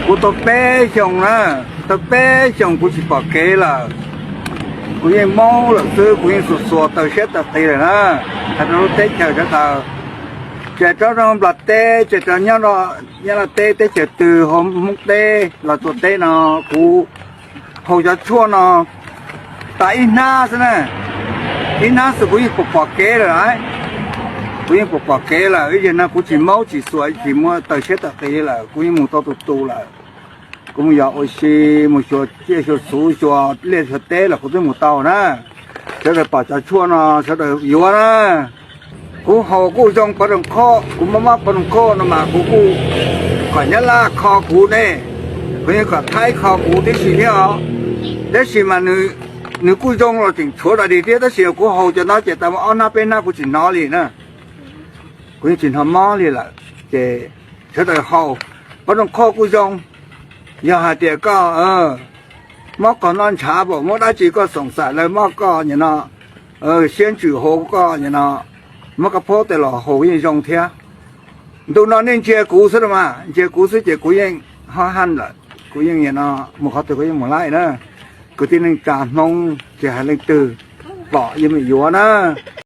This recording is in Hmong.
Kuv tau peb xyoos na, tau peb xyoos kuv tsis pom kev lawm. Kuv yeej maub lawm xwb, kuv yeej xuas xuas taw siab taw qis lawm na. Hais rau lub teb chaws sawv daws, tsis hais rau Nplog teb, tsis hais rau Nyab Laj teb, teb chaws twg, hauv Hmoob teb los Txos teb no, kuv haus cov tshuaj no tas ib hnab xwb na, ib hnab xwb kuv yeej pom pom kev lawm lauj. Kuv yeej pom pom kev lawm, ib yam no kuv tsis maub tsis xuas tsis muaj taw siab taw qis lawm, kuv yeej mus tau tus tus lawm. Kuv mus yos ua si, mus xyuas tsiaj xyuas txhu, xyuas liaj xyuas teb los kuv twb mus tau na. Sawv daws pom cov tshuaj no sawv daws yuav na. Kuv haus kuj zoo pov rooj khoj, kuv mob mob pov rooj khoj no mas kuv kuj kom Nyab Laj kho kuv ne, kuv yeej kom Thaib kho kuv tib si thiab os. Tab sis mas nws kuj zoo los tseem tshuav dog dig thiab, tab sis kuv haus cov no ces tau ob hnab peb hnab kuv tsis hnov li na. Kuv yeej tsis hnov mob li lawm. Ces sawv daws haus, pov rooj khoj kuj zoo. Yog hais tias koj mob qog noj ntshav pom muab dab tsi koj xoom xaim lawv mob koj nim no, siab ntsws hauv koj nim no, muab koj phaub tes los haus yeej zoo thiab. Ntu no nej ntsia kuv xwb no mas, ntsia kuv xwb ces kuv yeej hab haj lawm, kuv yeej nim no mus qhov twg kuv yeej mus laij na. Kwv tij neej tsa Hmoob tsis hais leej twg pom yeej meem yuav na.